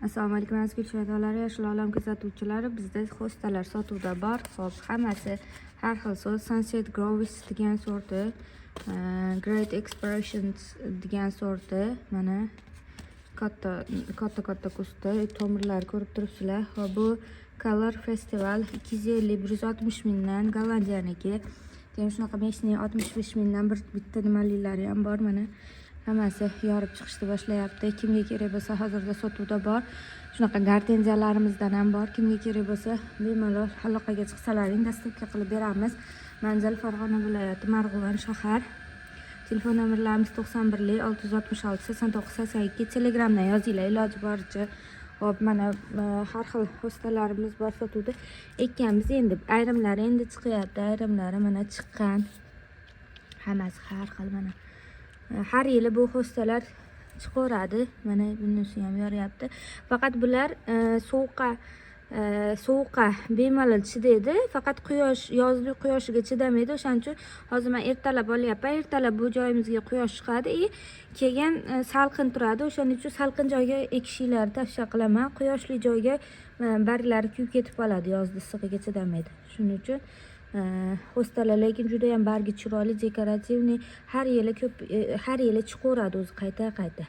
Assalomu alaykum, aziz gulshaydolari, Yashil olam kuzatuvchilari. Bizda hostalar sotuvda bor. Xo'p, hammasi har xil sort. Sunset Groves degan sorti, Great Expressions degan sorti. Mana katta katta katta куст i, tomirlari ko'rib turibsizlar. Xo'p, bu Color Festival 250, 160 mingdan, Gollandiyaniki. Keyin shunaqa местный 65 mingdan bir bitta nimalilari ham bor mana. Hammasi yorib chiqishni boshlayapti. Kimga kerak bo'lsa, hozirda sotuvda bor. Shunaqa gortenziyalarimizdan ham bor. Kimga kerak bo'lsa, bemalol aloqaga chiqsalaring, доставка qilib beramiz. Manzil: Farg'ona viloyati, Marg'ilon shahar. Telefon nomerlarimiz 91 666 89 82. Telegramdan yozinglar iloji boricha. Xo'p, mana har xil hostalarimiz bor sotuvda. Ekkanmiz endi, ayrimlari endi chiqyapti, ayrimlari mana chiqqan. Hammasi har xil mana. Har yili bu hostalar chiqaveradi. Mana bunisi ham yoryapti. Faqat bular sovuqqa bemalol chidaydi. Faqat quyosh, yozgi quyoshiga chidamaydi. O'shaning uchun hozir men ertalab olyapman. Ertalab bu joyimizga quyosh chiqadi и keyin salqin turadi. O'shaning uchun salqin joyga ekishinglarni tavsiya qilaman. Quyoshli joyga barglari kuyib ketib qoladi, yozda issig'iga chidamaydi. Shuning uchun hostalar lekin juda ham bargi chiroyli, декоративный, har yili ko'p, har yili chiqaveradi o'zi qayta qayta.